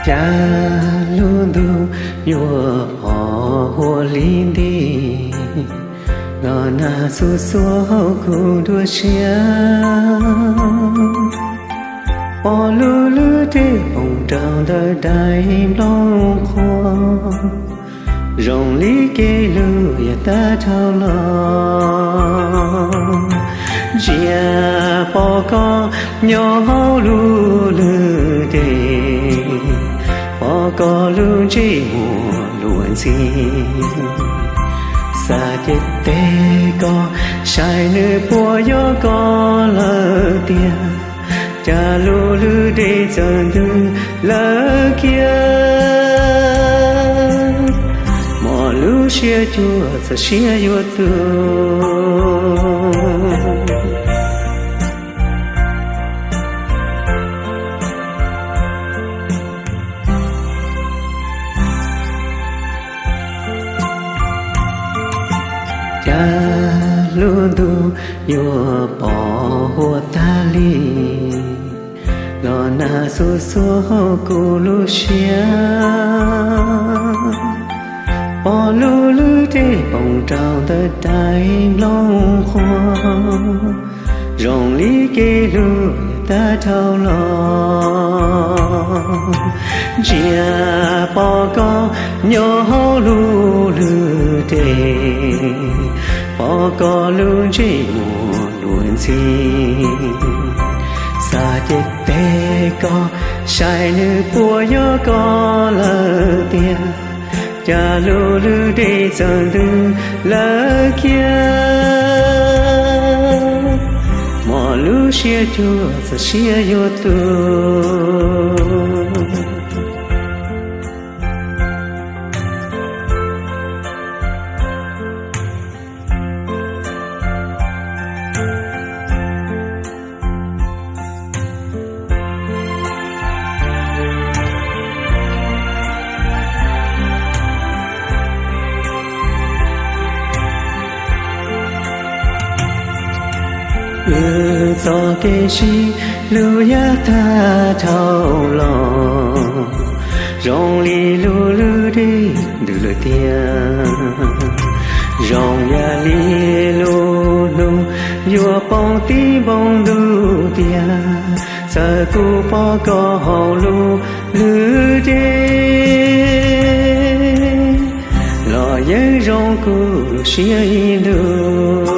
Cas lub ntuj yuav pom huab li nti, los nag xuj xuav hauv kuv dua siab. Pom lub lwg dej poob rau ntawm daim nplooj qhuav, zoo li kev hlub yog tag dhau los. Ntsia pom koj nyob hauv lub lwg dej, pom koj lub ntsej muag luag ntxhi. Xav cia tes koj saib nws puas yog koj lawm tiag, cas lub lwg dej txawm ntws lawm kiag. Mos lub siab cuag txawm siab yuav tu. Cas lub ntuj yuav pom huab tag li, los nag xuj xuav hauv kuv lub siab. Pom lub lwg dej poob rau ntawm daim nplooj qhuav, zoo li kev hlub tag dhau los. Ntsia pom koj nyob hauv lub lwg dej, pom koj lub ntsej muag luag ntxhi. Xav cia tes koj saib nws puas yog koj lawm tiag, cas lub lwg dej txawm ntws lawm kiag. Mos lub siab cuag txawm siab yuav tu. Wb txoj kev sib hlub yav tag dhau los, zoo li lub lwg dej ntws lawm tiag. Zoo yam li lub hnub yuav poob tim npoo ntuj tiag, txawm kuv pom koj hauv lub lwg dej, los yeej zoo kuv lub siab ib ntus.